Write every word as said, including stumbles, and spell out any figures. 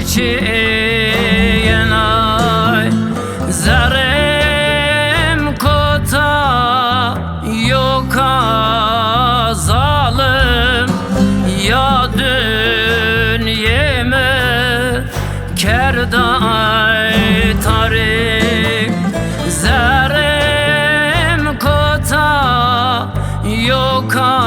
Çi yenay zerrêm kota, yoka zalim ya dünyê mi kerday tarî. Zerrêm kota, yoka